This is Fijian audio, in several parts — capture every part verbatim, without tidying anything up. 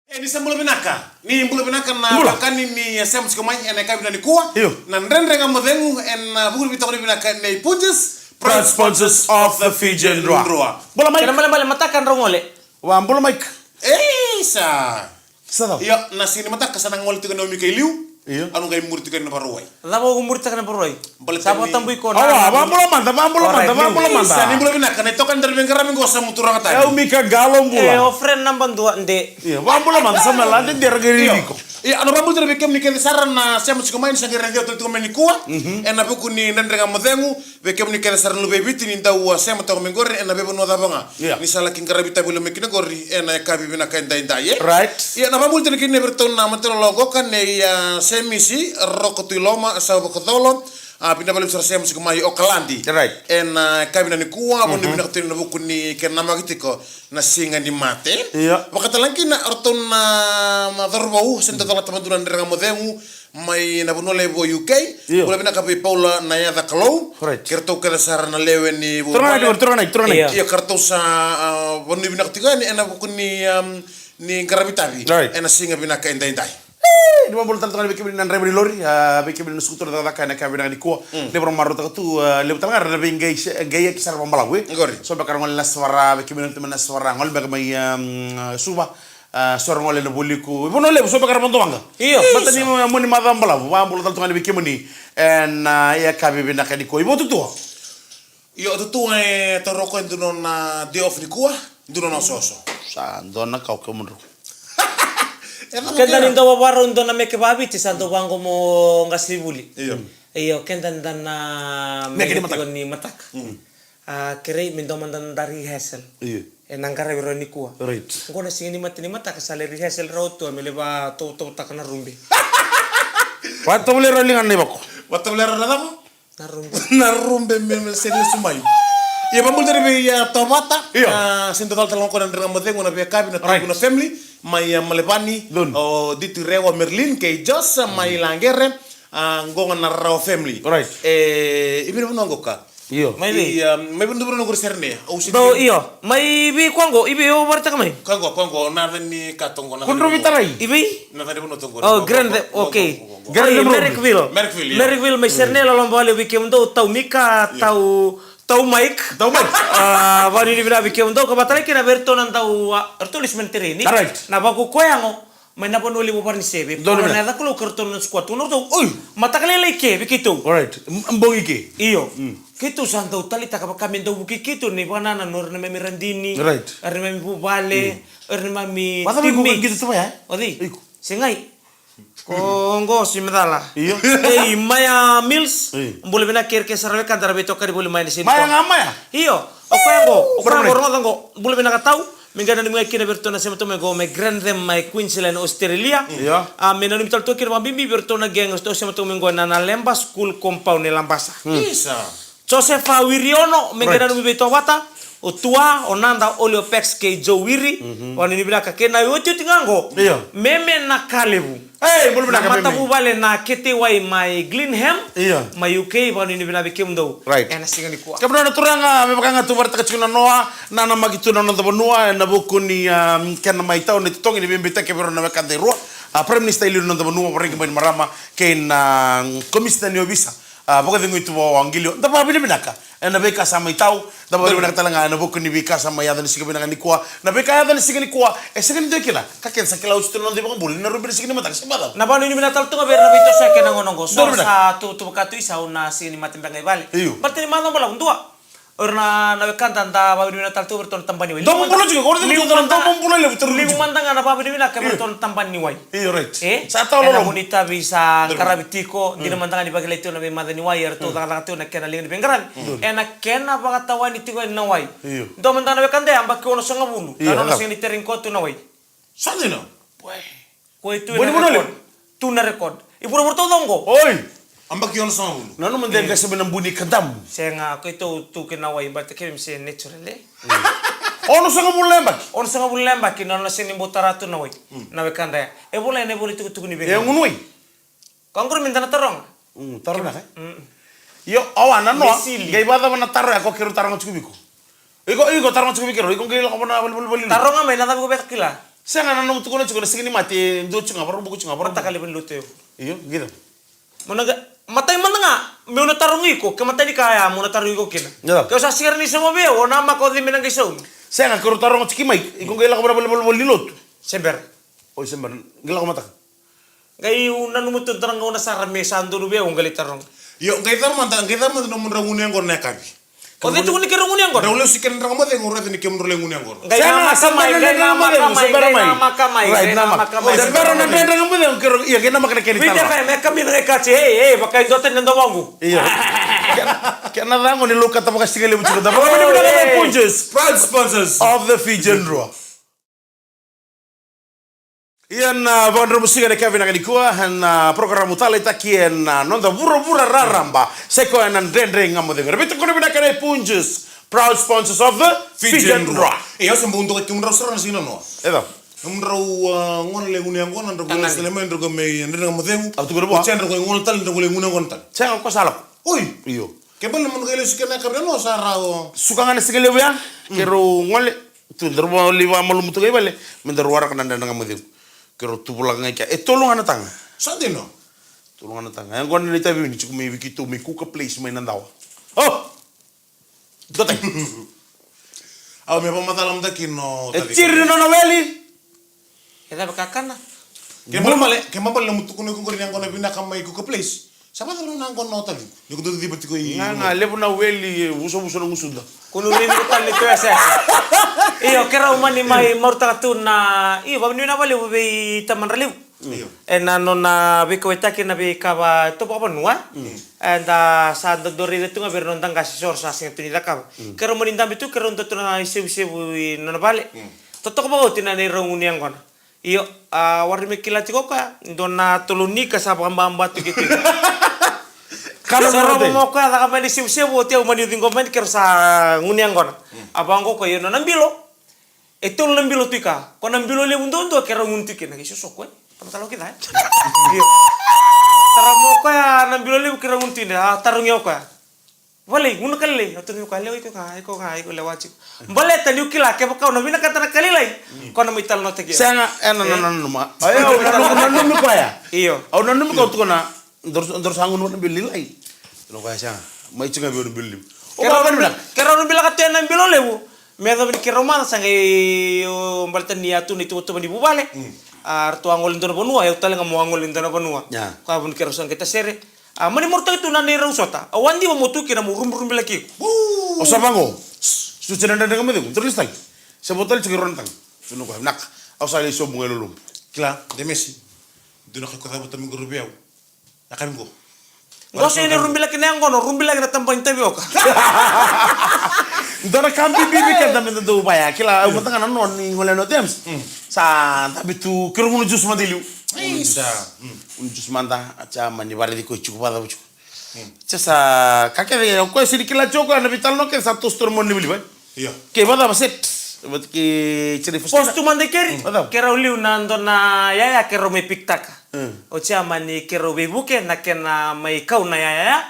E, ni sa bula vinaka. Ni bula vinaka na Bula. Vakani ni, e, sema tiko mai ena yakavi nikua. Io. Na Dredre Ga Mo Cegu, ena, e, vuku ni veitokoni vinaka nei Punjas, proud sponsors of the Fijian Drua. Drua. Bula, Mike. Kena ibalebale mataka drau gole. Wa, bula, Mike. Ei, sa. Sa cava? Io, na siga ni mataka sa na gole tiko na Omika i liu. Io. Au na qai muri tiko na Vakarauwai. Cava o muri tiko na Vakarauwai? Baleta sa ni vakatabui iko na Awa, vabula mada, vabula mada, Alright, vabula mada. Sa ni bula vinaka, na itokani daru veiqaravi qo sa mu turaga tani. E, Omika qalo bula. E, o friend namba dua, de. Io, vabula mada, sa me la de, de ra qai Io. Iko. Io, au na vabula tale vei kemuni kece sara na sema tiko mai, ni sa qai raici au tale tiko mai nikua. Mhm. Ena vuku ni Dredre Ga Mo Cegu, vei kemuni kece sara na luve i Viti ni dau, a, sema toka mai qori, ena veivanua cava ga. Io. Ni sa laki qaravi tavi mai kina qori, ena yakavi vinaka edaidai, e? Right. Io, na vabula tale kina vei iratou na matailoilo qoka nei, a, Semisi, Roko Tuiloma, Sau Vakacolo, a, vinaka vakalevu sara sema tiko mai Okaladi. Right. Ena, a, yakavi nikua, vanua vinaka tu ena vuku ni kena namaki tiko na Siga ni Mate. Io. Vakatalega kina, ratou na, na cauravou, se dau colata vadua na Dredre Ga Mo Cegu, mai na vanua levu o U K. Io. Bula vinaka vei Paula na yaca Kalou. Right. Kei ratou kece sara na lewe ni Turaga Nike, vuvale. Turaga Nike, Turaga Nike. Io. Io, ka ratou sa, a, vanua vinaka tiko yani, ena vuku ni, um, ni qaravi tavi. Right. Ena siga vinaka edaidai. Ni vabula tale toka yani vei kemuni na draiva ni lori, a, vei kemuni na sukutura cakacaka ena yakavi vinaka nikua. Mm. Levu ra marautaka tu, a, levu tale ga ra na veiqai se-, qai yaki sara vakabalavu, e? Qori. So beka ra gole na savara, vei kemuni na tiko mai na savara, gole beka mai, um, Suva. A, so ra gole na Vualiku. Io, vanua levu, so beka ra vodo waqa. Io. Baleta ni, a, moni macawa balavu, vabula tale toka yani vei kemuni. Ena, a, yakavi vinaka nikua. Io, Tutua. Io, Tutua e taura o koya e dua na nona day off nikua, dua na nona osooso. Sa dua na ka o kemudrou. E cava Keda kena? Ni dau vavarau dua na meke vaviti, sa dau vaqo mo qasenivuli. Io. Io, keda da na Meke ni meke mataka. Tiko ni mataka. Mm. A, kerei, me dua mada na da rehearsal. Io. Ena qaravi rawa nikua. Right. Qo na Siga ni Mate ni mataka, sa lai rehearsal rawa tu, me lai vatautauvataka na rube. Vatautauvataka rawa ligana na ivako. Vatautauvataka rawa na cava? Na rube. Na rube me, me sega ni lesu mai. Ia, vabula tale vei, a, Tovata. Io. A, se dau colata tale ga o koya na Dredre Ga Mo Cegu ena veiyakavi, na Right. Tubu na family. Mai, a, Malevani. Donu. O Diti Rewa, Merlin, kei Jos, mai Laqere. A, qo ga na Rarawa family. Right. E, i vei na vanua qo ka? Io. Mai vei? I, a, mai vei na vanua qori Serene? Au sega ni Dou, io. Mai vei koya qo, i vei o vakaraitaka mai? Koya qo, koya qo, na yaca ni ka toqo, na yaca ni vanua. Kudrou vitarai. I vei? Na yaca ni vanua toqo. Oh, Grand, okay. Grand Oi, Road. Marrickville. Marrickville, io. Marrickville, mai Serene, loloma vakalevu vei kemudou, tau Mika, Io. tau, tau Mike. Tau Mike. A, vakanuinui vinaka vei kemudou, ka vaka tale kina vei iratou na dau, a, iratou lesu mai na tereni. Right. Na vakaukauwa yago, mai na vanua levu o Varanise, vei Donu Paula vinaka. Na yaca Kalou kei ratou na squad. Tukuna ratou, Oi. Mataka lailai ke, vei keitou. Alright. M-, bogi ke. Io. Mm. Keitou sa dau taleitaka vaka me dau vukei keitou, ni vakanananu o ira na neimami radini. Right. O ira na neimami vuvale. Mm. O ira na neimami Vaka me teammates. Qito tu mai, e? O cei? Iko. Segai. Ko qo si me cala. Io. Ei, Maya Mills. Io. Bula vinaka kei ira kece sara na wekada ra veitokani voli mai na Saint Paul. Maya ga, Maya? Io. O koya qo, o koya qo, Brownie. Rogoca qo. Bula vinaka tau. Me qai nanumi ga kina vei iratou na sema tu mai qo, mai Grantham, mai Queensland, Australia. Io. A, me nanumi tale tu kina vakabibi vei iratou na gang, iratou sema tu mai qo, na, na Leba School Compound e Labasa. Mm. Isa. Josefa Wiriono, me qai Right. nanumi vei Tovata. O Tua, o Nada, Oli, o Pex, kei Joe Wiri. Mhm. Vakanuinui vinaka kei na iotioti ga qo. Io. Meme Nakalevu. Ei, bula vinaka, Na Meme. matavuvale na K T Y mai Glenham, Io. mai U K, vakanuinui vinaka vei kemudou. Right. Ena siga nikua. Kemudou na turaga, me vaka ga tu vakaraitaka tiko na noa, na namaki tu na noda vanua, ena vuku ni, a, kena mai tau na itotogi ni veibeitaki vei ira na wekada e rua. A, Prime Minister e liu na noda vanua, Voreqe Bainimarama, kei na, mm, Komisina ni Ovisa. A, vakacegui tu vua o Aqilio. Da vakavinavinaka. Ena veika sa mai tau, da vakavinavinaka tale ga ena vuku ni veika sa mai yaco ni siga vinaka nikua. Na veika yaco ni siga nikua, e sega ni dua e kila. Ka kece sa kila oti tu na noda iVakabula, ni na rube ni siga ni mataka, se macala. Na vakanuinui vinaka tale tu ga vei ira na veitosoyaki ena gauna qo. So Donu vinaka. sa tu, tu vaka tu i sau na Siga ni Mate beka i vale. Io. Baleta ni macawa balavu, dua. O ira na, na wekada da vakanuinui vinaka tale tu vei iratou na tabana ni wai. Dou bula tiko, o ira Liu tiko na mada, dou bula levu, tara liu mada ga na vakanuinui vinaka vei Io. iratou na tabana ni wai. Io, right. E? Sa tau Ena lolo. Moni tavi sa Donu. qaravi tiko, Mm. dina mada ga ni vakilai tiko na veimaca ni wai, eratou Mm. cakacaka tiko na kena liga ni veiqaravi. Mm. Ena kena vakatawani tiko yani na wai. Io. Dua mada na wekada e yabaki onosagavulu. Io, Na nona da. sega ni tereni koya tu na wai. Sa dina. Wai. Koya tu Boni na vanua record. levu. Tu na record. I vuravura taucoko qo. Oi. Yabaki onosagavulu. Nanuma de Mm. qase mai na buni kadamu. Sega, koya tu tu kina na wai, but kevei me se natural, e? Mm. Onosagavulu na yabaki. Onosagavulu na yabaki, na nona sega ni bau tara tu na wai. Mm. Na wekada ya. E volai ena ivola itukutuku ni E veiqaravi. gunu wai. Ka qori me da na taroga. Mm, taro na kai. Mm. Io, awa, na noa, Misili. qai vakacava na taro ya ko keirau taroga tiko vei iko? Iko, iko taroga tiko vei keirau, iko qai lako vana valivalivali. Taroga mai na cava iko via kila. Sega, na nomu tukuna tiko na Siga ni Mate, e dua tiko ga, vakarau buku tiko ga, vakarau. Mataka levu ni lotu e. Io, qai cava? Mo na qai, matai mada ga, meu na tarogi iko, ke matai ni ka ya, meu na tarogi iko kina. Io. Ke o sa sega ni sauma vei au, o namaka o cei me na qai sauma. Sega, keirau taroga tiko mai, iko qai lako vei na valenivolivoli ni lotu. Se bera. Oi, se bera, qai lako mataka. Qai au nanuma tu dua na gauna sara me sa donu vei au, qai lai taroga. Io, qai cava mada, qai cava mada nomudrau gunu yaqona na yakavi. O cei tukuni keirau gunu yaqona? Drau lesu kina Dra ga Mo Cegu, au raica ni kemudrau lai gunu yaqona. Qai namaka mai, qai namaka mai, qai namaka mai, qai namaka mai. Se bera na Dra ga Mo Cegu, keirau, ia, qai namaka na kena italanoa. Viti F M, e kami na qai kaci, ei, ei, vaka e dua tani na dau vaqo. Io. Kena, kena ca qo ni laukata vakasigalevu tiko. Da vakavinavinaka na Punjas. Proud sponsors of the Fijian Drua. Ia na vakadromu siga na ka vinaka nikua, na program taleitaki ena noda vuravura raraba, sai koya na Dredre Ga Mo Cegu. Era veitokoni vinaka na Punjas, proud sponsors of the Fijian Drua. E, au se bau doka kemudrau sara na siga nanoa. E cava? Nomudrau, a, gone lai gunu yaqona, drau gole sara mai, drau qai mai Dredre Ga Mo Cegu. Au tukuna vua. Oti ya drau qai gole tale, drau qai lai gunu yaqona tale. Sega, ko sa lako. Oi. Io. Ke bale na manu qai lesu kina na yakavi nanoa sa rawa. Suka ga na siga levu ya, keirau gole. Tu, daru vakamalua tu ga i vale, me daru waraka na Dredre Ga Mo Cegu. Keirau tu voleka ga i kea. E tolu ga na taga. Sa dina? Tolu ga na taga. E qo na itavi ni tiko mai vei keitou mai Kuka Place mai Nadawa. O! Dua tagi. Au me vakamacala mada kina o Taviko. E ciri na nona weli. E cava kakana? Ke bale, ke bale na mutuku ni kuku ni yaqona vinaka mai Kuka Place. Sa vacava na yaqona o Taviko? Ni ko dau ciciva tiko i. Ga, ga, levu na weli, vusavusa na gusuda. Kunu ni ko tale ni tu yasayasa. Io, keirau mani mai marautaka tu na, io, vavinavinaka vakalevu vei tamadralevu. Io. Ena nona veikauaitaki na veika va, e, tovo vakavanua. Eda sa dodorica tu ga vei ira na noda qase, so ra sa sega tu ni cakava. Keirau mani dabe tu, keirau dua tu na isevusevu i nona vale. Totoka vakaoti na neirau gunu yaqona. Io, a, warai me kila tiko o koya, dua na tolo ni ka sa vakababa tu kei tu. Ka na. Sa rau mo koya, caka mai na isevusevu, oti au mani uci qo mai ni keirau sa gunu yaqona. A vaqo o koya, io, nona bilo. E tolu na bilo tu i ka. Ko na bilo levu duadua keirau gunu tu kina, qai sosoko, e. Tama talo ki ca, e. Io. Tara mo koya na bilo levu keirau gunu tu kina, a, tarogi au koya. Valei, gunu ka lailai, au tukuna vei koya, lewa iko ga, iko ga, iko lewa tiko. Baleta niu kila, kevaka au na vinakata na ka lailai, ko na mai talanoataki au. Sega, e, na, na, na, nanuma. Io, au nanumi, nanumi koya. Io. Au nanumi koya, au tukuna, daru, daru sa gunu na bilo lailai. Tukuna koya, sega, mai tiko ga vei au na bilo levu. Keirau, keirau na bilaka tu na bilo levu. Me yacova ni keirau maca sa qai, o, baleta ni a tu na ituvatuva ni vuvale. A, ratou a gole dua na vanua, au tale ga meu a gole dua na vanua. Koya vuni keirau sa qai tasere. A, mani marautaki tu na neirau sota. Au a diva mo tu kina mo rubirubilaki iko. Au sa vaqo. Sucu na Dredre Ga Mo Cegu. Dua na lesu tale. Se vo tale tiko i rua na taga. Tukuna koya, vinaka. Au sa lai sobu ga i lolobu. Kila, Demesi. Dua na ka iko cavuta mai qori vei au. Na ka vei qo. Qo sega ni rubilaki na yaqona, rubilaki na taba ni tavioka. Dua na ka bibi vei keda meda dau vaya. Kila, au mada ga na nona ni gole na James. Sa dabe tu, keirau gunu juice mada i liu. Isa. Gunu juice mada, a, sa mani varaici koya tiko, vacava tiko. Sa, sa, ka kece, o koya sega ni kila tiko o koya na veitalanoa kece sa toso tu na monalivaliva. Io. Kei vacava set. Vata kei Jenny Faustina. Pause tu mada i keri. Vacava. Keirau liu na dua na yaya keirau mai pick-taka. O chairman ni keirau veivuke na kena mai kau na yaya.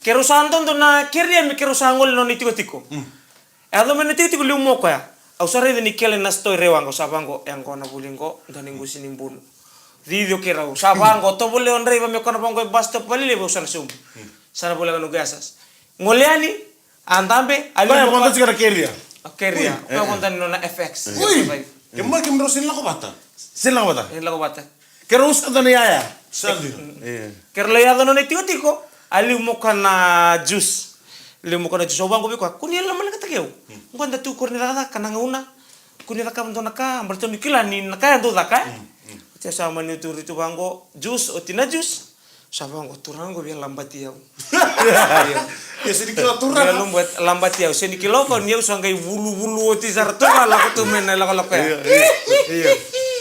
Keirau sa dodo na keri ya me keirau sa gole na nona itikotiko. E yaco mai na itikotiko liu mo koya. Au sa raica ni kele na story e waqa, au sa vaqo, e yaqona voli qo, dua na iqusi ni bunu. Cici o keirau. Sa vaqo, tovolea o draiva me kona vaqo e bus stop Valelevu, au sa na sauma. Sa na voleka noqu yasayasa. Gole yani, a dabe, a liu mo koya. Koya vodo tiko na carrier. O carrier. Koya vodo ni nona F X. Ui. Ke mai kemudrau sega ni lako vata. Sega ni lako vata. Sega ni lako vata. Keirau sa dua na yaya. Sa dua. Keirau lai yaco nona itikotiko, a liu mo koya na juice. Liu mo koya na juice, au vaqo vei koya, kua ni yalo na malekataki au. Qo da tu qori ni cakacaka na gauna. Kua ni cakava dua na ka, baleta ni kila ni na ka ya dau caka, e? Oti au sa mani uturi tu vaqo, juice, oti na juice. Sa vaqo, turaga qo via labati au. Ia, sega ni kila turaga. Via labati, labati au, sega ni kila o koya ni au sa qai vuluvulu oti sara tu ga, lako tu mai na lakolako ya. Io, io, io.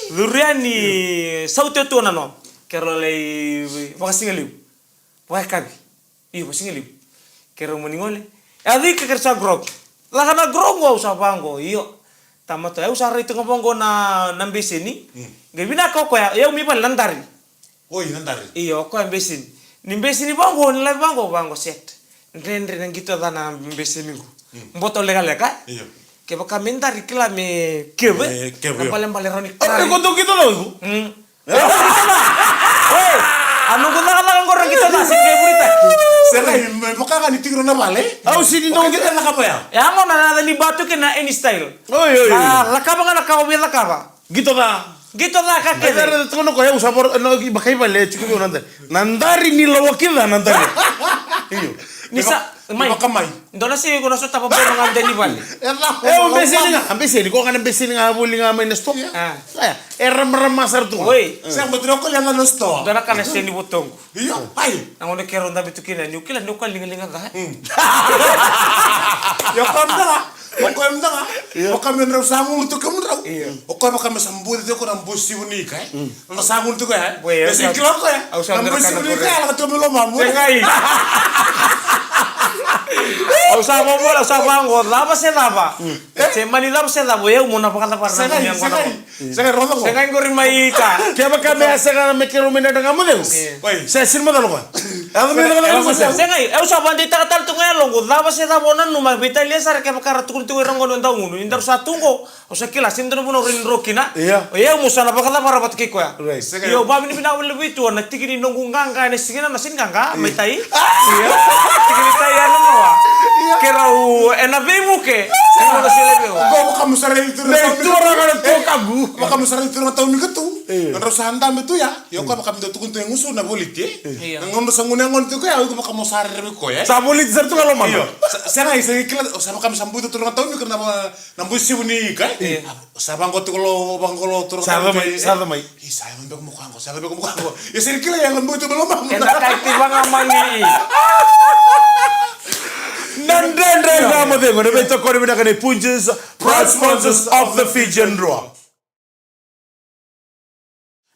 Curu yani, sautu tu na no. Keirau lai vakasigalevu. Vakayakavi. Io, vakasigalevu. Keirau mani gole. E a cei ka keirau sa grog. Caka na grog au sa vaqo, io. Tamata, au sa rai tu ga vaqo na, na beseni. Qai vinaka o koya, au mai vale na dari. Oi, na dari. Io, o koya beseni. Ni beseni vaqo, ni lave vaqo, vaqo set. Dredre na qito ca na beseni qo. Boto lekaleka. Io. Kevaka me dari kila me kevu, e? E, kevu, io. Na balebale rawa ni kari. Oi, ko dou qito cau iko? Mm. E? Oi, a noqu cakacaka qori qito ca, se qai vuritaki. Se qai, me vaka ga ni tiko na vale. Au sega ni dou qito. Cakava ya. E a gona na yaca ni batu kei na any style. Oi, oi, oi. A, cakava ga na ka o via cakava. Qito ca. Qito ca ka kece. Ai, tukuna ko, au sa voro, no, i vaka i vale, tiko vei au na dari. Na dari ni lawaki ca na dari. Io. Ni sa, mai. Vaka mai. Dua na siga iko na sotava boro ga dua ni vale. E ca. E, o beseni ga, a beseni, ko ga na beseni ga, voli ga mai na sitoa. Io. A. Aya, e ramarama sara tu. Oi. Sa mo tiro ko le ga na sitoa. Dua na ka na sega ni votoqu. Io, ai. Na gauna keirau dabe tu kina, niu kila, niu kila ligaliga ca. Mm. Io, ko mada ga. O koya mada ga. Io. O koya me drau sa gugutu kemudrau. Io. O koya vaka me sa buci tiko na busivu ni ika, e? Mm. Na sa gugutu koya, e? Oi, e sa kila o koya. Au sa na busivu ni ika, e lako tu me lomamu. Segai. Au sa vavola, au sa vaqo, cava se cava. Mm. Se mani cava se cava, o yau mo na vakacavara na. Segai, segai. Segai, rogo. Segai qori mai ika. Kevaka me a sega me keirau mai na Dra ga Mo Cegu. Oi. Se sega ni macala o koya. Yaco mai na cakacaka. Segai, au sa vakadeitaka tale tu ga e yaloqu, cava se cava o nanuma, veitalia sara kevaka ra tukuna tiko ira qo ni o dau gunu, ni daru sa tu qo, au sa kila, sega ni dua na vanua au rawa ni dro kina. Ia. O yau mo sa na vakacavara vata kei koya. Right. Segai. Io, au vakavinavinaka vakalevu vei Tua na tiki ni noqu qaqa ena siga na, na sega ni qaqa, mai tai. Ia. Tiki ni tai ya na noa. Ia. Keirau ena veivuke. Ena nona sele vei au. Qo vakamusara i tu na, nei turaga na tokaqu. Vakamusara i tu na tauni ka tu. Ia. Na drau sa dabe tu ya. Io, koya vaka me dau tukuna tu e gusu na voliti, e? Io. Na gauna sa gunu yaqona tiko ya, o iko vaka mo sa rerevaki koya, e? Sa voliti sara tu ga lomana. Io. Sa, sa qai, sa kila, sa vaka me sa buci tu na tauni ka na, na busivu ni ika, e? Io. Sa vaqo tiko lo, vaqo lo tu na tauni, sa ca mai, e? Sa ca mai. Io, sa yaco beka mo koya qo, sa yaco beka mo koya qo. Io, sa kila ya na buci tu na lomamu. Ena kai ti vaga mani. Na Dredre Ga Mo Cegu, na veitokoni vinaka nei Punjas, proud sponsors of the Fijian Drua.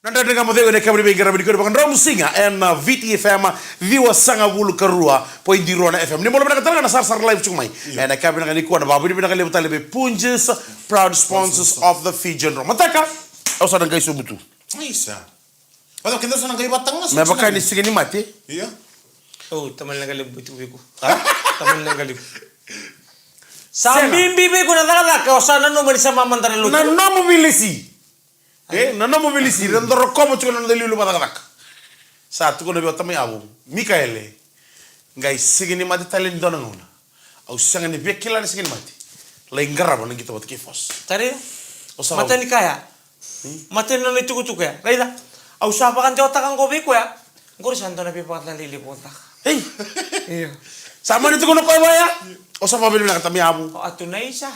Na Dredre Ga Mo Cegu ena yakavi ni veiqaravi nikua ni vakadrau siga ena Viti F M, ciwa sagavulu ka rua poidi rua na F M. Ni bula vinaka tale ga na sarasara live tiko mai. Io. Ena yakavi vinaka nikua na vakavinavinaka levu tale vei Punjas, proud sponsors of the Fijian Drua. Mataka, au sa na qai sobu tu. Isa. Vata keda sa na qai vata ga. Me vaka ni siga ni mate. Io. O, tamani leqa levu tu vei iko. A? Tamani leqa levu. Sa bibi vei iko na cakacaka, o sa nanuma ni sa mamada na lotu. Na nomu vilisi. E, na nomu vilisi, ra dau rokova tiko na noda iliuliu vakacakacaka. Sa tukuna vei au tamai yavu, Mikaele, qai siga ni mate tale ni dua na gauna. Au sega ni via kila na siga ni mate. Lai qarava na qito vata kei Fosi. Tare? O sa mata ni kaya. Hmm? Mata ni nona itukutuku ya. Raica. Au sa vakadewataka qo vei koya. Qori sa dua na veivakacalai levu o caka. Ei! Io. Sa mani tukuna o koya vaya. O sa vakavinavinaka tamai yavu. O atu na isa.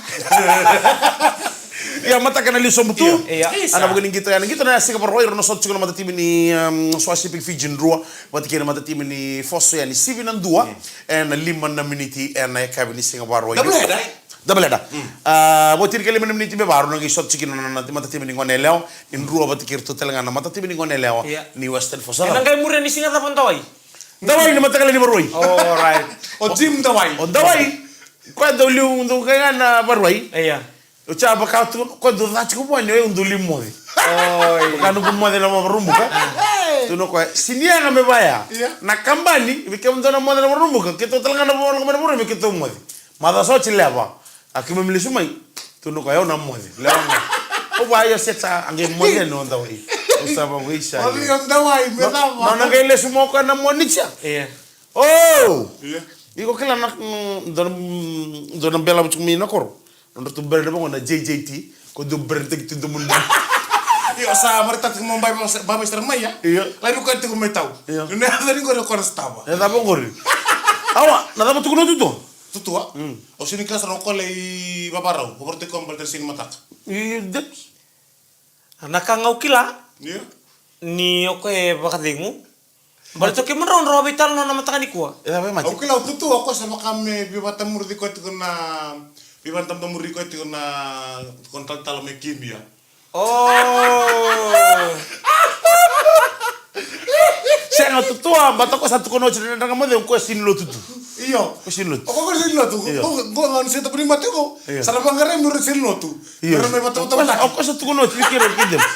Ia mataka na liu sobu tu. Io. Io. Ana vuku ni qito ya, na qito na siga Vakarauwai, rau na sota tiko na matatimi ni, um, Swa Shipping Fijian Drua vata kei na matatimi ni Foso ya ni sivi na dua. Mm. Ena lima na miniti ena yakavi ni siga Vakarauwai. Double header, e? Double header. Mm. A, vo tinikalima na miniti me va, rau na qai sota tiko na, na, na matatimi ni Goneyalewa ni Drua vata kei iratou tale ga na matatimi ni Goneyalewa, ia, ni Western Foso. Ena qai muria ni siga cava o Dawai? Dawai ni mataka lailai ni Vakarauwai. Alright. O Jim Dawai. O Dawai. Koya dau liu, dau qai ga na Vakarauwai. Ia. Oti ya vaka tu, koya dau ca tiko vua ni o yau dau liu moce. Oi. Vaka noqu moce na Vakaraubuka. Tukuna o koya, sega ni yaga me vaya. Ia. Na kabani, vei kemudou na moce na Vakaraubuka, keitou tale ga na Vakaraubuka, me keitou moce. Macawa sa oti lewa. A keimami lesu mai. Tukuna o koya, au na moce. Lewa ga. Au vaya, o se sa, a qai moce yani o Dawai. Au sa vakaisa. Moce o Dawai, me cava? Na, na qai lesu mai o koya na Moniti ya. Ia. O! Ia. Iko kila na, mm, dua na, mm, dua na belavu tiko mai na koro. Nodratou brand vaqo na J J T, ko dou brand taki tu domoni. Io, sa maritaka tiko mai Bai, Bai, Bai Star mai ya. Io. Lai vei koya tiko mai tau. Io. Ni na yaco ni qori o koya na sotava. E cava qori? Awa, na cava tukuna o Tutua? Tutua? Mm. Au sega ni kila sara o koya lai vavarau, vavarau tiko baleta na siga ni mataka. Io, de. Na ka ga au kila. Io. Ni o koya e vakacegu. Baleta o kemudrau drau a veitalanoa na mataka nikua. E cava e mate? Au kila o Tutua o koya sa vaka me veivakatamuri koya tiko na, veivakatamuri koya tiko na, tiko na talatala mai Kinia. O. Sega, Tutua, baleta o koya sa tukuna oti na Dredre Ga Mo Cegu, o koya sega ni lotu tu. Io. O koya sega ni lotu. O koya sega ni lotu. Io. Qo, qo, qo, ni se tabu ni mate qo. Io. Sa na vaqarai me ra sega ni lotu. Io. Era mai vatavatavata. O koya sa tukuna oti vei keirau kei James.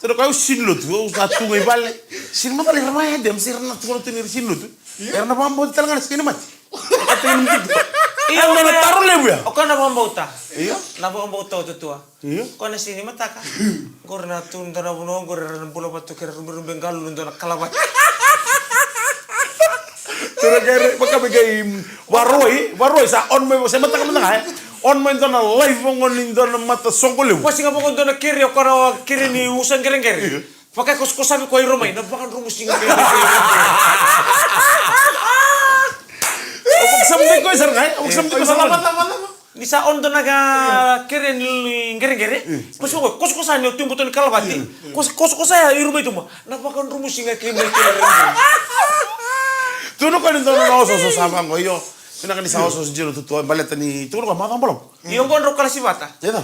Tukuna o koya, au sega ni lotu, au sa tu ga i vale. Sega ni macala, era mai ya James, era na tukuna tu ni ra sega ni lotu. Io. Era na vakabauta tale ga na siga ni mate. Io, na taro levu ya. O koya na vakabauta. Io. Na vakabauta o tutua. Io. Ko na sini mataka. Qori na tu dua na vanua qori era na bula vata kei ira ruberube galulu dua na kalavati. Tura kere, vaka me kei, mm, varoi, varoi sa on mai, se mataka mataka, e. On mai dua na live vaqo ni dua na mata soqo levu. Vasiga vaqo dua na kere, o koya na kere ni usa qereqere. Io. Vakakosakosavi koya i ro mai, na vakadromusiga kei. O vakasamataki koya sara ga, e? O vakasamataki koya sara ga. Ni sa on dua na ka kere ni qereqere. Kosa koya, kosakosa ni o tubuto ni kalavati. Kosa, kosakosa ya i ro mai tu ma. Na vakadromusiga kei mai kei. Tu na koya ni dua na osooso sa vaqo, io. Vinaka ni sa osooso dina tutua, baleta ni tu na koya macawa balavu. Io, qo drau kalasi vata. Eda.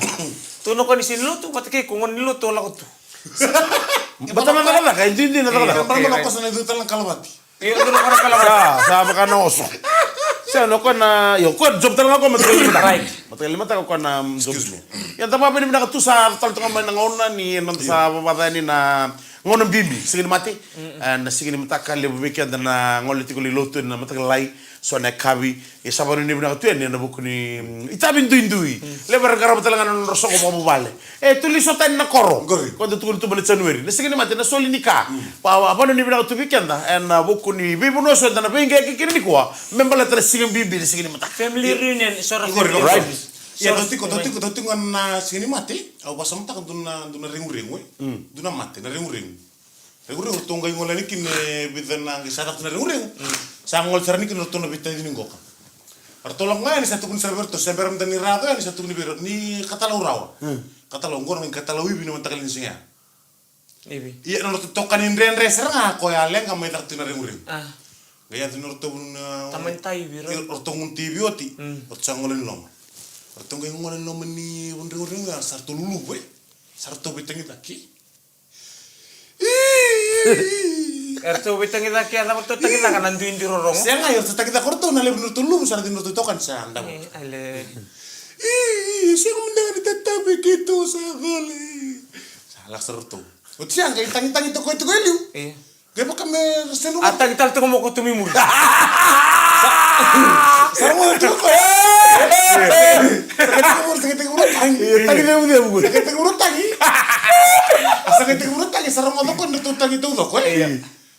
Tu na koya ni sini lotu, vata kei ko gone ni lotu o lako tu. Bata na cakacaka, e duidui na cakacaka. Bata na kosa na idu tale na kalavati. Io, dua na koya na kalavati. Sa, sa vaka na oso. Sa na koya na, io, koya job tale ga koya mataka limataka. Right. Mataka limataka koya na job. Excuse me. Ia da vakavinavinaka tu sa tale toka mai na gauna ni noda sa vavaca yani na gauna bibi, siga ni mate. E, na siga ni mataka levu vei keda na gole tiko i lotu ena mataka lailai. So na yakavi, e sa vakanuinui vinaka tu yani ena vuku ni, mm, itavi duidui. Levu era qarava tale ga na nodra soqo vakavuvale. E, tuli so tani na koro. Qori. Ko da tukuna tu mai na January. Na siga ni mate, na soli ni ka. Va, va, vakanuinui vinaka tu vei keda ena vuku ni veivanua so eda na veiqaiyaki kina nikua. Me baleta na siga bibi, na siga ni mataka. Family reunion, so ra family reunion. Right. Ia, dau tiko, dau tiko, dau tiko ga na siga ni mate. Au vakasamataka dua na, dua na reguregu, e. Dua na mate, na reguregu. Reguregu ratou qai gole yani kina e vica na qai sa caka tu na reguregu. Sa gole sara yani kina ratou na veitacini qoka. Ratou lako ga yani sa tukuni sara vei ratou, se bera mada ni raco yani sa tukuni vei ratou ni katalau rawa. Katalau qori qai katalau ivi na mataka lailai ni siga ya. Ivi. Ia na nodratou itokani dredre sara ga koya a leqa mai caka tu na reguregu. Qai yaco ni ratou na tamani taivi ratou. Ratou gunu taivi oti. Ratou sa gole ni loma. Ratou qai gole ni loma ni reguregu ya sa ratou luluvu, e. Sa ratou veitagicaki. Eratou veitagicaki, a cava ratou tagicaka na duidui rorogo? Sega, eratou tagicaka o ratou na levu ni ratou luvu, sa na dina ratou itokani sa davo. E, ale. Ii, sega mada ga ni tatavi keitou sa gole. Sa lako sara ratou. Oti ya, qai tagitagi toka tiko e liu. Io. Qai vaka me senu. A tagi tale tiko mo ko tu mai muri. Sa rogoca tiko koya. Sa qai tiko muri, sa qai tiko muri tagi. Io, tagi levu levu koya. Sa qai tiko muri tagi. Sa qai tiko muri tagi, sa rogoca koya ni ratou tagi taucoko, e? Io.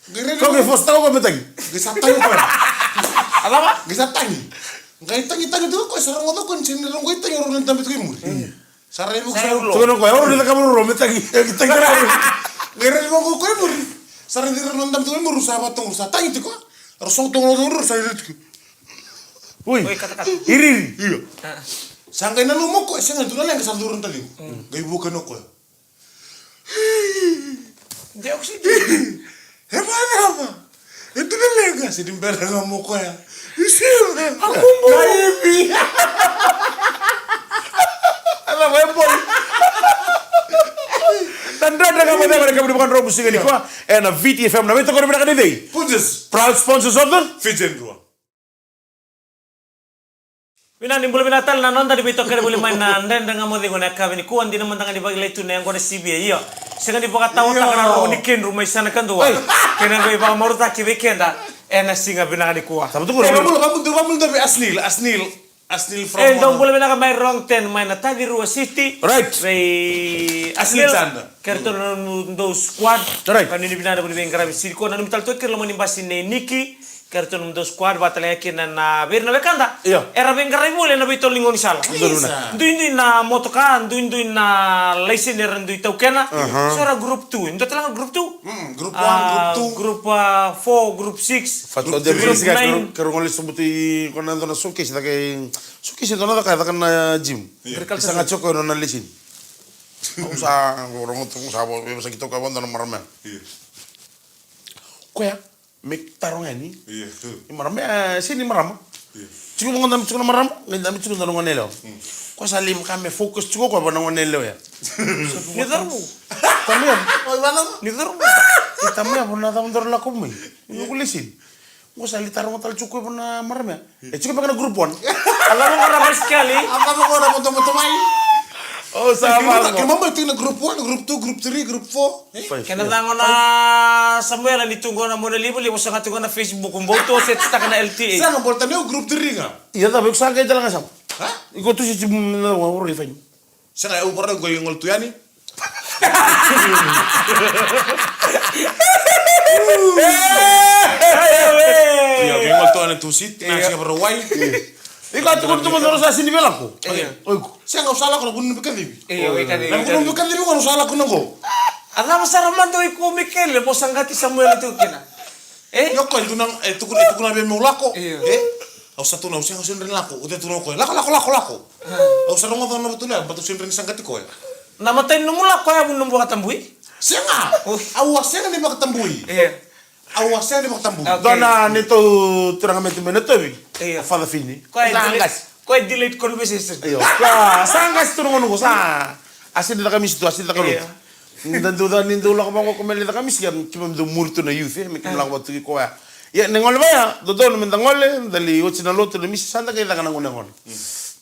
Qai rairai. Ko qai force taka koya me tagi. Qai sa tagi koya. A cava? Qai sa tagi. Qai tagi, tagi tiko koya, sa rogoca koya ni sega ni rogo i tagi, o rau na dabe tiko i muri. Sa rairai vuki, sa rairai vuki. Tukuna o koya, o rau na cakava rau me tagi, e, tagi rau. Qai rairai vuki o koya i muri. Sa rairai rau na dabe tiko i muri, sa vatoqo, sa tagi tiko. Rau sogo toka rau, sa rairai tiko. Ui. Oi, katakata. Iri, iri. Io. A. Sa qai nanuma o koya, sega ni dua na leqa sa curu na taciqu. Mm. Qai vuka o koya. Dioxide. E vakacava? E tu na leqa, se ni bera ga mo koya. Isi. A kubu. Na ivi. Ana vai boi. Na dredre ga mo ceva na kamu ni vakadromu siga nikua. Ena V T F M na veitokoni vinaka ni cei. Punjas. Proud sponsors of the Fijian Drua. Vinaka ni bula vinaka tale na noda ni veitokoni voli mai na Dredre Ga Mo Cegu ena yakavi nikua, dina mada ga ni vakilai tu na yaqona sivia, io. Sega ni vakataotaka na rogo ni kedru mai sana kadua. Kei na veivakamautaki vei keda ena siga vinaka nikua. Sa vatuku. E, vabula, vabula, vabula vei Asnil, Asnil, Asnil from, e, dou bula vinaka mai Rongten, mai na Tacirua City. Right. Vei Asnil. Asnil Sanda. Kei ratou na nomudou squad. Right. Ka ni vinaka voli veiqaravi siri ko, nanumi tale tu kei ira loma ni basi nei Niki. Kei ratou na nomudou squad, vakatalega kina na vei ira na wekada. Io. Era veiqaravi voli ena veitolo ni gaunisala. Isa. Duidui na motoka, duidui na laiseni era dui taukena. Aha. So era group two. Dua tale ga group two? Mm, group one, group two. Group, ah, four, group six, group nine. Kei rau gole sobu tu i ko na dua na showcase, caka i showcase, dua na caka, caka na gym. Io. Agriculture. Sa ga tiko na laiseni. Au sa rogo tu, au sa vo, au sa kito ka vodo na marama. Io. Koya me taro ga yani. Io. Ni marama, e, se ni marama. Io. Tiko mo da me tiko na marama, ni da me tiko na gone yalewa. Mm. Koya sa lima ka me focus tiko koya vua na gone yalewa ya. Ni cauravou. Tamia. Oi, vana. Ni cauravou. Ni tamia, vua na cava dou lako mai. Ni ko laiseni. Qo sa lai taroga tale tiko koya vua na marama ya. E tiko beka na group one. A lako qo na basikeli. A lako qo na motomoto mai. O sa vaqo. Kena mamai tiko na group one, group two, group three, group four. Eh? Five, yeah. Kena cagona Samuela ni tu qo na mona livaliva, o saga tiko na Facebook, bau tu o set taka na L T A. Sega, bau tani o group three ga. Ia cava, iko sa qai tale ga sa. Ha? Iko tu si, mm, na, wa, wa, wa, fine. Sega, au vakarau qo i gole tu yani. Ia, qo i gole tu yani tu sit, na sega vakarau wai. Iko a tukuna tu mada sa sini via lako. Io. Oi ko. Sega, au sa lako na vunau ni veikacivi. Io, veikacivi. Na vunau ni veikacivi qo au sa lako na qo. A cava sara mada o iko Mikaele, mo saqati Samuela tu kina. E? Io, koya e tukuna, e tukuna, e tukuna vei meu lako. Io. E? Au sa tukuna, au sega, au sega ni lako. Au tukuna o koya, lako, lako, lako, lako. Au sa rogoca na vatu lea, baleta au sega ni saqati koya. Na imatai ni nomu lako, koya vu ni nomu vakatabui? Sega. Oi. Au a sega ni vakatabui. Io. Au a sega ni vakatabui. Okay. Dua na neitou turaga me tu mai na tovi. Io. O Father Fini. Koya sa delete, qasi. Koya delete conversation. Io. Sa, sa qasi tu na gauna qo sa. A sega ni caka misi tu, a sega ni caka lotu. Io. Da dau ca ni dau lako vaqo ko me lai caka misi, keimami dau muri tu na youth, e, me keimami lako vata tu kei koya. Ia, ni gole vaya, dodonu me da gole, da lai oti na lotu, na misi, sa da qai caka na gauna yaqona.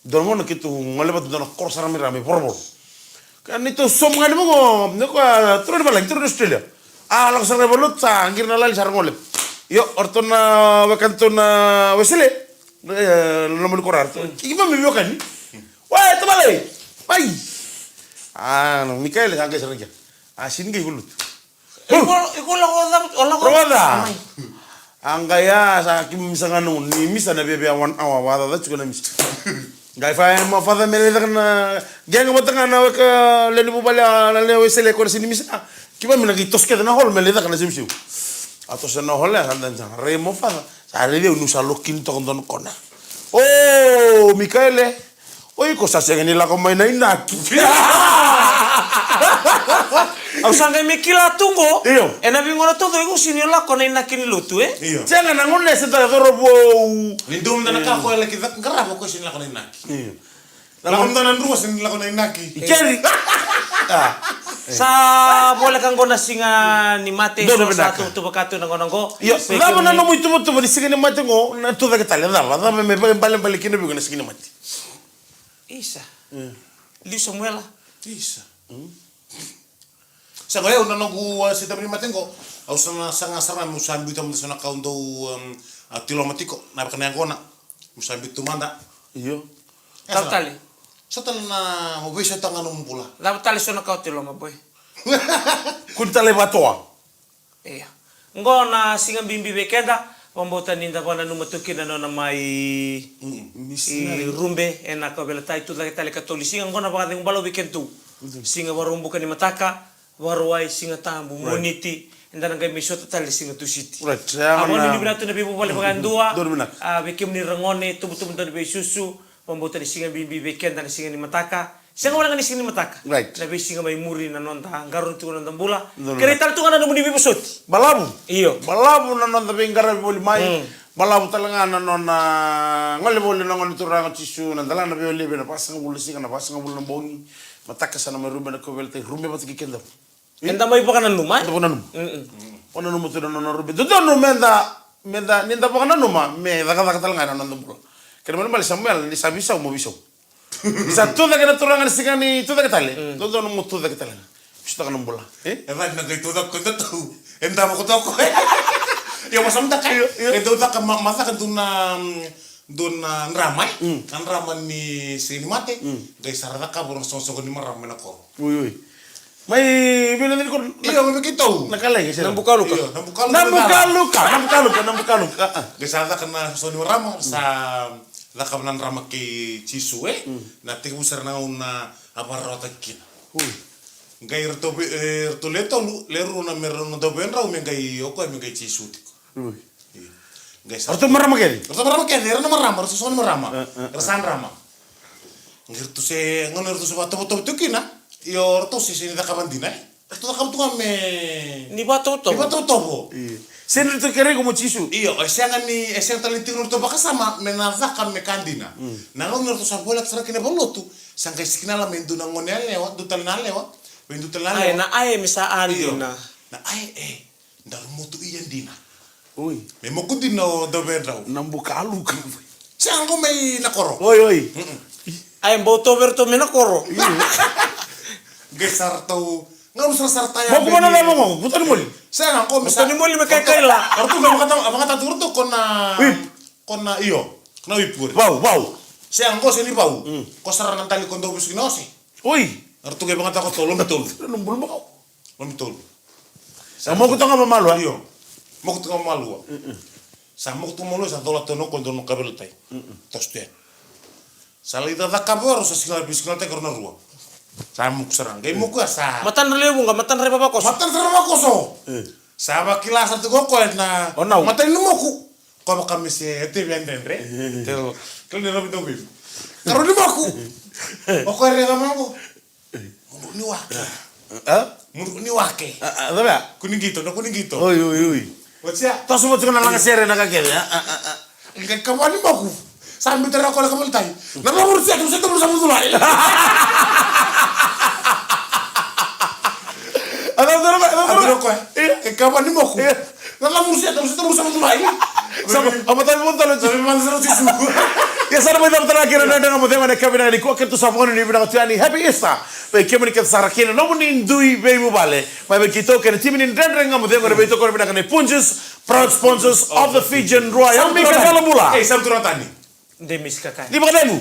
Dua na gauna keitou gole vata, dua na koro sara mai ra mai Vorovoro. Ka neitou sobu ga ni vaqo, ni koya, turaga ni valagi, turaga ni Australia. A, lako sara ga i valenilotu, sa qiri na lali, sa ra gole. Io, o ratou na wekadatou na Wesele, e, loma ni koro ratou. Keimami veiwekani. Wai, tavale! Wai! A, na Mikaele, sa qai sara qai. A, sini qai valuta. Iko, iko lako cava, o lako. Rogoca. Mai. A qai a, sa keimami sa ga na gauna ni misa na viavia one hour, vakacaca tiko na misa. Qai fai mo Father me lai caka na, qai ga vata ga na weka lewe ni vuvale, a, na lewe Wesele ko na sini misa. Keimami na qai toso kece na hall me lai caka na semsem. A toso na hall, a sa da sa rai mo Father. Sa raici au niu sa lock in toka dua na kona. O, Mikaele. O iko sa sega ni lako mai na inaki. Au sa qai mai kila tu qo. Io. Ena veigauna taucoko iko sega ni lako na inaki ni lotu, e? Io. Sega, na gauna e se da cauravou. Ni dua mada na ka ko e laki qarava, ko sega ni lako na inaki. Io. Lako mada na druka, sega ni lako na inaki. Keri. A. Sa voleka qo na siga ni mate, so sa tuvatuva ka tu na gauna qo. Io, cava na nomu ituvatuva ni siga ni mate qo, na tucake tale, cava, cava me balebale kina vei iko na siga ni mate? Isa. Mm. Liu Samuela. Isa. Mm. Sa qo au na noqu, a, sitami ni mate qo. Au sa na saga sara meu sa biuta mada so na ka au dau, um, a, tiloma tiko. Na vaka na yaqona. Meu sa biuta tu mada. Io. E, cava tale? So tale na, mo veisautaka ga nomu bula. Cava tale so na ka o tiloma, boy? Kua ni talai vatoa. Ia. Qo na siga bibi vei keda, vakabauta ni da vakananuma tu kina na nona mai, mm, i Rube, ena kauveilatai, tucake tale ikatolu ni siga, qo na vakacegu balavu vei kedatou. Mm. Siga Vakaraubuka ni mataka, Vakarauwai, Siga Tabu, right, Moniti, eda na qai mai sota tale Siga Tusiti. Right. A, vakanuinui vinaka tu na veivuvale vakayadua. Donu vinaka. A, vei kemuni ragone, tubutubu donu veisusu, vakabauta ni siga bibi vei keda na siga ni mataka. Sega wale ga ni siga ni mataka. Right. Na veisiga mai muri na noda qarauna tiko na noda bula. Donu vinaka. Kerei tale tu ga na nomuni veivosoti. Balavu. Io. Balavu na noda veiqaravi voli mai. Mm. Balavu tale ga na nona gole voli na Gone Turaga o Jisu, na delana veiwalivi ena vasagavulu na siga, na vasagavulu na bogi. Mataka sa na mai Rube na kauveilatai, Rube vata kei keda. Eda mai vakananuma, e? Eda vakananuma. Mm-mm. Vakananuma tu na nona Rube. Dodonu meda, meda, ni da vakananuma, me cakacaka tale ga na noda bula. Kena ibalebale Samuela, ni sa veisau, mo veisau. Ni sa tucake na turaga ni siga ni tucake tale. Mm. Dodonu mo tucake tale ga. Veisau taka na bula. E? E cava na qai tucake ko datou? Eda vakatoko. Io, ma sa mada ka. Io, io. E dau caka ma, ma caka dua na, mm, dua na drama, e? Mm. Na drama ni siga ni mate. Mm. Qai sa ra cakava na soqosoqo ni marama mai na koro. Ui, ui. Mai vei na cini koro? Io, mai vei keitou. Na kalai, sega. Na bukaluka. Io, na bukaluka. Na bukaluka, na bukaluka, na bukaluka. A, a. Qai sa caka na soqosoqo ni marama, sa cakava na drama kei Jisu, e? Mm. Na tekivu sara na gauna a vakararawataki kina. Ui. Qai ratou vei, e, ratou le tolu, le rua na me rau na dauveidrau me qai o koya me qai Jisu tiko. Ui. Io. Qai sa ratou marama kece? Ratou marama kece, era na marama, ratou soqosoqo ni marama. E, e, e. Era sa drama. Qai ratou se, gauna ratou se vakatovotovo tiko kina, io ratou se, se ni cakava dina, e. Ratou cakava tu ga me ni vakatovotovo. Ni vakatovotovo. Io. Se ni ratou kerei iko mo Jisu. Io, e sega ni, e sega tale ni tiko na ratou vakasama me na caka me ka dina. Mm. Na gauna ratou sa voleka sara kina i valenilotu, sa qai sikinala me dua na gone yalewa, dua tale na yalewa, me dua tale na yalewa. Ae, na ae me sa a dina. Io. Na ae, e. Daru motu ia dina. Oi. Me moku dina o dauveidrau. Na bukaluka. Sega qo mai na koro. Oi, oi. Mm-mm. Ai, bau tau vei ratou mai na koro. Qai sa ratou. Ga u sarasara taya. Mo kuma na cava mo, mo tani moli. Sega, qo me sa. Mo tani moli me kaikaila. Ratou ga vakata, vakata tu ratou ko na. Whip. Ko na io. Ko na whip qori. Vau, vau. Sega, qo se ni vau. Ko sara na dali ko dau vesuki na ose. Oi. Ratou ga vakata ko tolu, lomi tolu. Lomi tolu. Lomi tolu. Sa moku toka mamalua. Io. Moku toka mamalua. Sa moku toka mamalua, sa cola tono ko donu kavela tai. Tostu ya. Sa lai cakava ro sa sigala pi sigala teka ro na rua. Sa muku sara qai muku ya sa. Matadra levu ga, matadra e vavakoso. Matadra e vavakoso. Sa vakila sa tu ko koe na. O nau. Matani ni muku. Ko vaka me se e tevi a dredre. Kila ni ravi dau vivi. Karo ni muku. O koe rega muku. Mudu ni wake. A? Mudu ni wake. A, a, cava ya? Kuni qito, na kuni qito. Oi, oi, oi. What's ya? Toso mo tiko na laga sere na ka kece. A, a, a, a. Qai kava ni moku. Sa biuta na kola ka malitai. Na lamuru seta, seta muru sa muculai. A, cava, cava, cava, cava? Qai kava ni moku. Na lamuru seta, seta muru sa muculai. Sa, a, matata mo talo. Sa, matata mo talo. Ia sa na mai cava tala kina na dredre ga mo cema na ka vinaka ni kua keitou sa vagoni ni vinaka tu yani. Happy Easter. Vei kemuni kece sara kei na nomuni dui veivuvale. Mai vei keitou kei na timi ni Dredre Ga Mo Cegu, na veitokoni vinaka nei Punjas, proud sponsors of the Fijian Royal. Mika Yalobula. Ei, sa mutura tani. Demis Kakai. Ni vakacegu.